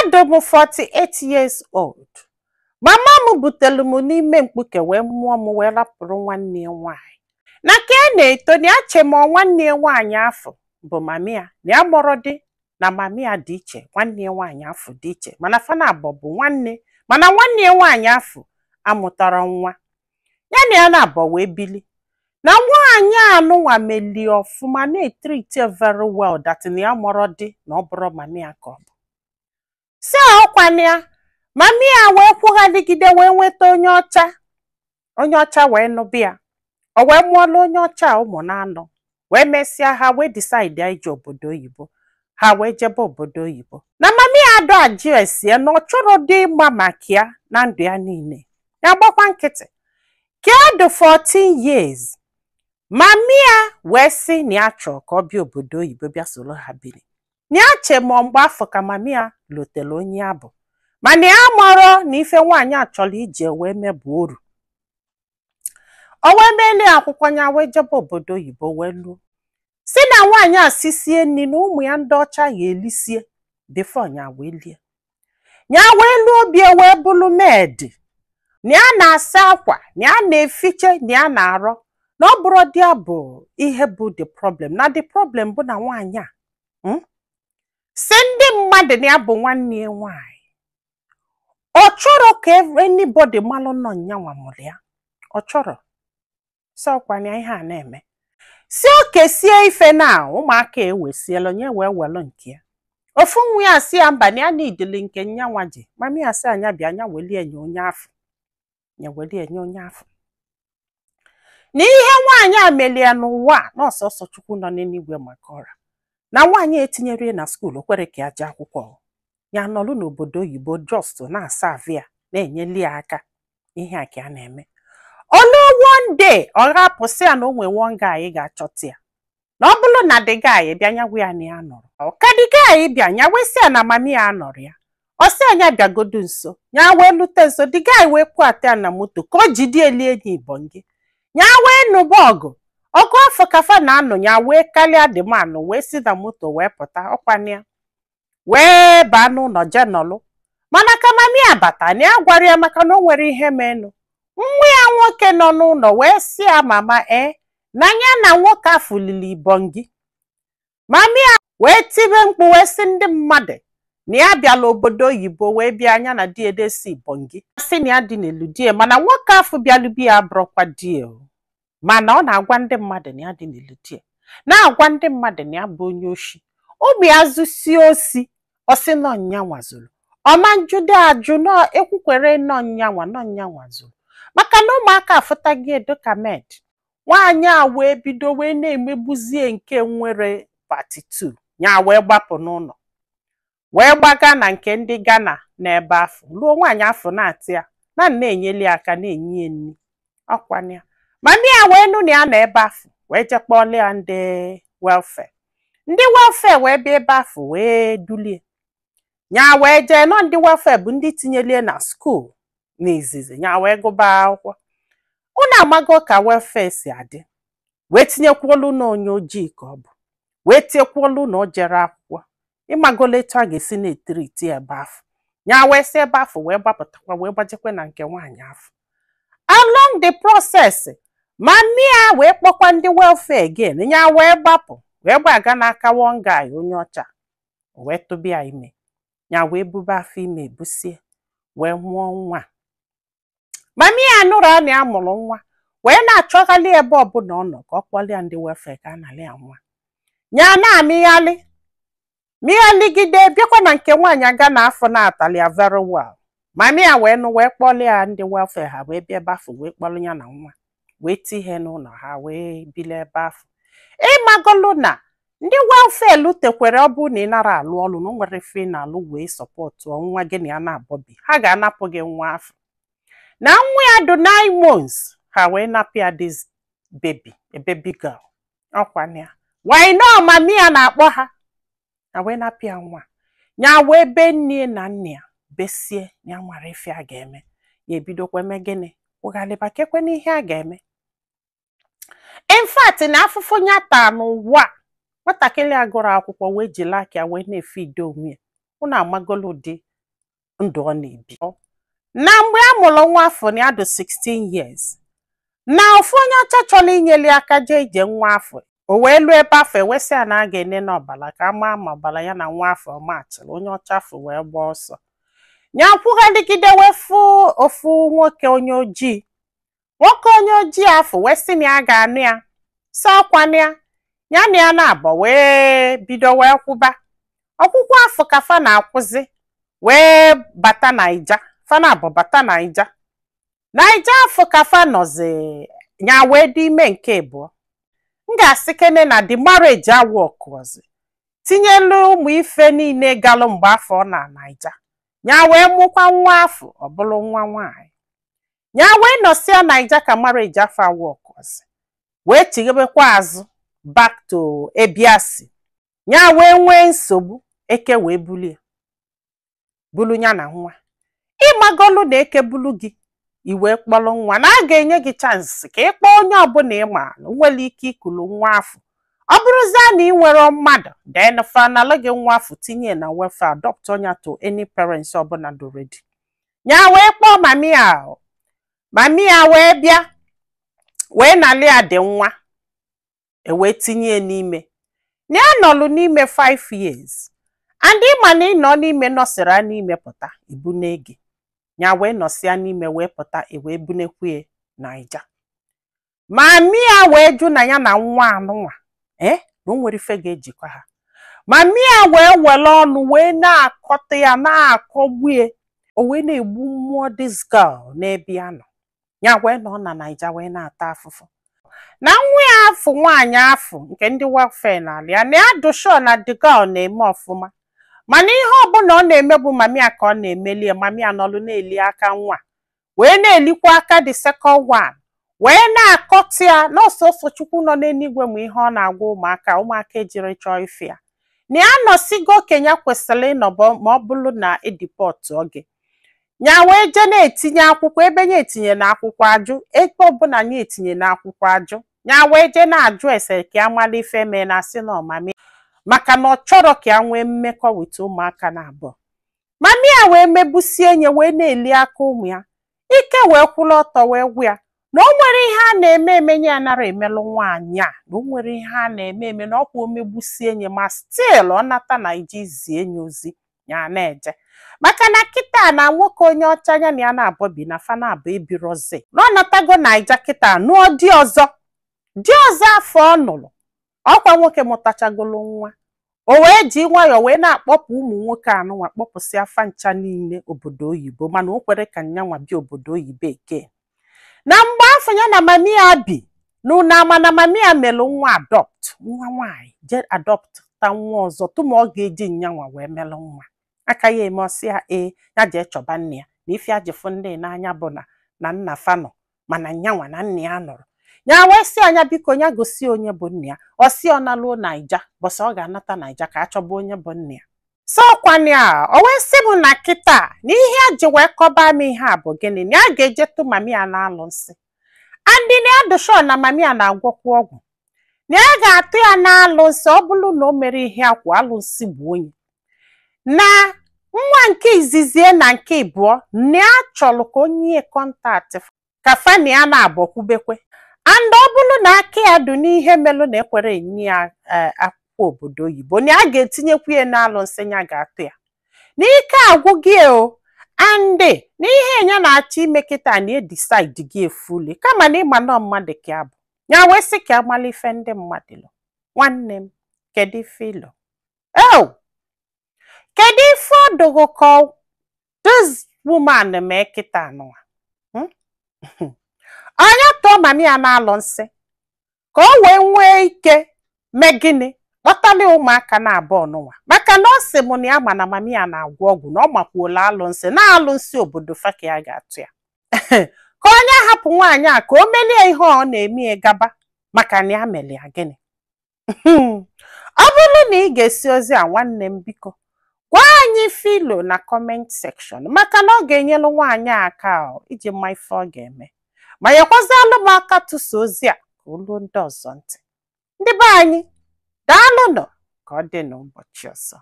Adị m 48 years old. Mama m butere m n'ime mkpuke wee mụọ m, wee rapụrụ nwanne ya nwaanyị. Na ka e na-eto, na ya che ma nwanne ya nwaanyị afọ bụ mami ya, na ya mụrụ dị na mami ya dị iche, nwanne ya nwaanyị afọ dị iche, mana fana abụọ bụ nwanne, mana nwanne ya nwaanyị afọ amụtara nwa ya na ya na-abọ wee bili. Na nwaanyị anụnwa melie ọfụma, na-etreat very well, that na ya mụrụ dị na ọ bụrụ mami ya ka ọ bụ si ọkwana ya. Mami ya wee kwughaligide wee nweta onye ọcha, onye ọcha wee nụbịa ya, o wee mụọla onye ọcha a ụmụ na-anọ. Wee mesịa, ha wee decide ije obodo oyibo. Ha wee jebe obodo oyibo. Na mami ya adọ ajụ esie na ọ chọrọ dị ịgba maka ya na ndụ ya niile, ya gbakwa nkịtị. Ka ọ dị 14 years, mami ya wee sị na ya chọrọ ka ọ bịa obodo oyibo, bịa soro ha biri. Na ya che ma mgbe afọ ka mami ya lotere onye ya bụ, mana ya marọ na ife nwaanyị a chọrọ ije wee mee bụ oru. O wee meele ya akwụkwọ ya, wee jebe obodo oyibo, wee luo, si na nwaanyị a sisie nri na ụmụ ya ndị ọcha ya elisie before ya wee lie. Ya wee luo bie, wee bụrụ maid, na ya na-asa akwa, na ya na-efiche, na ya na-arọ. Na ọ bụrụ dị ya bụ ihe bụ the problem, na the problem bụ na nwaanyị a si ndị mmadụ na ya bụ nwanne ya nwaanyị. Ọ chọrọ ka anybody malụ nọ nyanwa mụrụ ya. Ọ chọrọ sọkwana ihe a na-eme si oke sie ife na ụmụaka ewesiela, onye wee welụ nke ya. Ofu nwa ya si ya mba, na ya n'idili nke nyanwa ji. Mami ya sị anya bịa, anya welie nye onye afọ, ya welie nye onye afọ. Na ihe nwaanyị a melie n'ụwa a, na ọsọsọ Chukwu nọ n'eluigwe maka ọra. Na nwaanyị etinyere ya na school, o kwere ka ya jee akwụkwọ. Ya nọlụ n'obodo oyibo, just na-asa avụ ya, na-enyeli ya aka. Ihe a ka a na-eme. Olu one day, ọ rapụsị ya na o nwee one guy ga-achọta ya, na ọ bụrụ na the guy bịa, nya gwa ya na ya nọrọ. Ọ ka the guy bịa, nya wee sị ya na mami ya nọrọ ya. Ọ sị anya bịagodo nso. Ya wee lute nso, the guy wee kwata ya na moto ka o jide eli enyi ibongi. Ya wee nụba ọgụ, ọgụ afọ kafa na-anụ. Ya wee kalịa the man, wee si na moto wee pụta. Ọkwana ya wee baa n'ụlọ jee nọlụ. Mana ka mami ya bata, na ya gwara ya maka na o nwere ihe menụ. Nwa ya nwoke nọ n'ụlọ wee sị ya, "Mama, ee, na ya na nwoke afọ lili ibongi." Mami ya wee tibe mkpu, wee sị ndị mmadụ na ya bịala obodo oyibo wee bịa anya na di edesi ibongi, sị na ya dị n'elu die, mana nwoke afọ bịalụ ya abụrụkwa die o. Mana ọ na-agwa ndị mmadụ na ya dị n'elu die, na-agwa ndị mmadụ na ya bụ onye oshi. Ụmụ ya zụsie osi, ọsị nọ nyanwa zụrụ. Ọma njude ajụ nọ ekwukwere nọ nyanwa nọ nyanwa zụrụ, maka na ụmụaka afụtaghị edo ka maid. Nwaanyị a wee bido wee na-emegbuzie nke nwere part 2. Ya wee gbapụ n'ụlọ, wee gbaga na nke ndị Ghana. N'ebe afọ ruo, nwaanyị afọ na-atị ya na na-enyeli ya aka, na-enye ya nri. Ọkwana ya, mami ya wee nụ na ya nọ ebe afọ, wee jee kpọọla ya ndị welfare. Ndị welfare wee bịa ebe afọ, wee dulie ya, wee jee nọ. Ndị welfare bụ ndị tinyelie na school n'izizi. Ya wee gụba akwụkwọ. Unu amago ka welfare si adị. Wee tinyekwuolu na onye ojii ka ọ bụ, wee tinyekwuolu na o jere akwụkwọ. Ịmagolo etu a ga-esi na-etreat ebe afọ. Ya wee si ebe afọ wee gbapụtakwa, wee gbajekwe na nke nwaanyị afọ. Along the process, mami ya wee kpọkwa ndị welfare again. Ya wee gbapụ, wee gbaga n'aka one guy onye ọcha. O wee tụbịa ime. Ya wee bube afọ ime, ebusie, wee mụọ nwa. Mami ya nụrụ na ya mụrụ nwa, wee na-achọghalị ebe ọbụla ọ nọ ka ọ kpọlịa ndị welfare ka a nalị ya nwa. Ya na-amịghalị mịghalịgide, bịakwa na nke nwaanyị aga na afọ na-atalị ya very well. Mami ya wee nụ, wee kpọlịa ndị welfare. Ha wee bịa ebe afọ, wee kpọrọ ya na nwa, wee tie ihe n'ụlọ ha, wee bili ebe afọ. Ịmagolu na ndị welfare lutekwere, ọ bụ na ị nara alụ ọlụ, na o nwere ife ị na-alụ wee support nwa gị na ya na-abọbi, ha ga-anapụ gị nwa afọ. Na nwa ya dị 9 months, ha wee napụ ya this baby, a baby girl. Ọkwa ya why no, mami ya na-akpọ ha, ha wee napụ ya nwa. Ya wee be nne na nna ya besie. Ya nwere ife a ga-eme, ya ebidokwa eme gịnị? Kwụghalịba kekwe n'ihe a ga-eme. In fact, na afụfụ ya taa n'ụwa a, nwatakịrị a gụrụ akwụkwọ wee jiri aka ya wee na-efe ide onwe ya. Unu amagolo ụdị. Ndụ ọ na-ebi na mgbe a mụrụ nwa afọ na ya dị 16 years, na ofu onye ọcha chọrọ inyeli aka jee ije nwa afọ, o wee lụọ ebe afọ, ewesị ya na a ga-ene n'ọbara ka a maa ma ọbara ya na nwa afọ machịrị. Onye ọcha afọ wee gbaa ọsọ ya kwughaligide, wee fụ ofu nwoke onye ojii. Nwoke onye ojii afọ wee sị na ya ga-anụ ya, sị ọkwanụ ya, ya na ya na-abọ wee bido wee kwụba ọkwụkwọ afọ ka fa na-akwụzi, wee bata Naija. Fa na-abọ bata Naija. Naija afọ ka fa nọzi, ya wee dị ime nke abụọ. M ga-asị kene na the marriage awọkụọzi, tinyelu ụmụ ife niile galụ mgbe afọ ọ na Naija. Ya wee mụkwa nwa afọ, ọ bụrụ nwa nwaanyị. Ya wee nọsịa Naija ka marriage afọ awọkụọzi, wee chighebekwa azụ back to ebiasi. Ya wee nwee nsogbu, eke wee bulie bulu ya na nwa. Ịmagolu na eke bulu gị, i wee kpọrọ nwa, na a ga-enye gị chance ka ị kpọọ onye ọbụla ị maara nwere ike ikulu nwa afọ. Ọ bụrụzie na ị nwere mmadụ, then fanalụ gị nwa afọ, tinye na welfare, adopt onya to any parents ọbụla dị ready. Ya wee kpọọ mami ya, mami ya wee bịa wee nalị ya dị nwa, e wee tinye n'ime. Na ya nọlụ n'ime 5 years, and ịma na ị nọ n'ime, nọsịrị n'ime pụta, ibune gị. Ya wee nọsịa n'ime wee pụta, e wee bunekwue Naija. Mami ya wee jụ na ya na nwa anụnwa ee na o nwere ife ga-ejikwa ha. Mami ya wee were ọnụ wee na-akọta ya, na-akọgbu ya, o wee na-egbu mmụọ this girl n'ebe ya nọ. Ya wee nọ na Naija wee na-ata afụfụ na nwa ya afụ, nwaanyị afụ nke ndị welfare n'ala ya. Na ya dị sure na the girl na-eme ọfụma, mana ihe ọbụla ọ na-eme bụ mami ya ka ọ na-emeli ya. Mami ya nọlụ na-eli aka nwa, wee na-elikwa aka the second one, wee na-akọta ya n'ọsọsọ. Chukwu nọ n'eluigwe ma ihe ọ na-agwa ụmụaka, ụmụaka ejiri chọọ ife ya. Na ya nọsigo okenye kwesịrị ịnọbọ ma ọ bụrụ na e deport oge ya, wee jee na-etinye akwụkwọ ebe ya etinye na akwụkwọ ajụ, ebe ọbụla ya etinye na akwụkwọ ajụ. Ya wee jee na-ajụ ese ka ya mara ife mee, na asị na ọmami maka na ọ chọrọ ka ya nwee mmekọ with ụmụaka na abụọ. Mami ya wee mebusie nye, wee na-eli aka ụmụ ya ike, wee kwụrụ ọtọ wee gwa ya na o nwere ihe a na-eme eme, ya nara emelụ nwaanyị a, na o nwere ihe a na-eme eme, na ọkwa omegbusie nye, ma still ọ nata Naija izie nye ozi ya na-eje, maka na kịta na nwoke onye ọcha ya na ya na-abọ bi na fa na-abụ ebirozi, na ọ natago Naija kịta, nụọ di ọzọ. Di ọzọ afọ ọ nụrụ ọkwa nwoke mụtachagolo nwa. O wee ji nwayọọ wee na-akpọpụ ụmụ nwoke anụnwa, kpọpụsị afa ncha niile obodo oyibo, mana o kwere ka nyanwa bịa obodo oyibo eke. Na mgbe afọ ya na mami ya bi n'ụlọ ama, na mami ya melụ nwa adopt, nwa nwaanyị, jee adopt ta nwa ọzọ tụma ọ ga-eji nyanwa wee melụ nwa aka ya eme. Ọsị ya ee, ya jee chọba nne ya, na ife ajịfụ ndị n'anya bụ na na nna fa nọ, mana nyanwa na nna ya nọrọ. Ya wee sị anya biko ya gosi onye bụ nna ya. Ọsị ọ naluo Naija bọsị, ọ ga-anata Naija ka a chọba onye bụ nna ya. So ọkwana a, o wee sị m na kịta na ihe a ji wee kọba m ihe a bụ gịnị, na ya ga-eje tụ mami ya na-alụ nsị, andị na ya dị sure na mami ya na-agwọkwa ọgwụ, na ya ga-atụ ya na-alụ nsị. Ọ bụrụ na o mere ihe akwa alụ nsị bụ onye na nwa nke izizie na nke ịbụọ, na ya chọrọ ka onye ya contact ka fa na ya na-abọkwubekwe, and ọ bụrụ na aka ya dị n'ihe melụ na ekwere enye ya akwụkwọ obodo oyibo, na ya ga-etinyekwu ya n'alụ nsị ya ga-atụ ya n'ike agwụ gị o. And na ihe ya na-achọ ime kịta na e decide gị efuli, kama na ịma nọ mmadụ ka ya bụ ya wee sị ka amala ife ndị mmadụ lụ. Nwanne m, kedu ife ịlụ eo? Kedu ife ọdụgụ ka this woman mee kịta nụwa? Onye tụọ mami ya na-alụ nsị ka o wee nwee ike mee gịnị? Kpọtali ụmụaka na abụọ nụnwa, maka na ọ sị m na ya ma na mami ya na-agwọ ọgwụ, na ọ makwuola alụ nsị na alụ nsị obodo fa ka ya ga-atụ ya, ka onye hapụ nwaanyị a ka o melie ihe ọ na-eme ya gaba, maka na ya mere ya gịnị? Ọ bụrụ na ị ga-esi ozi a, nwanne m, biko gwa anyị filo na comment section, maka na ọ ga-enyelu nwaanyị a aka iji mma ife ọ ga-eme, ma nyekwazịalụ m aka tụsa ozi a ka o luo ndị ọzọ ntị. Ndị be anyị, daalụnụ. Ka ọ dị n'ụbọchị ọzọ.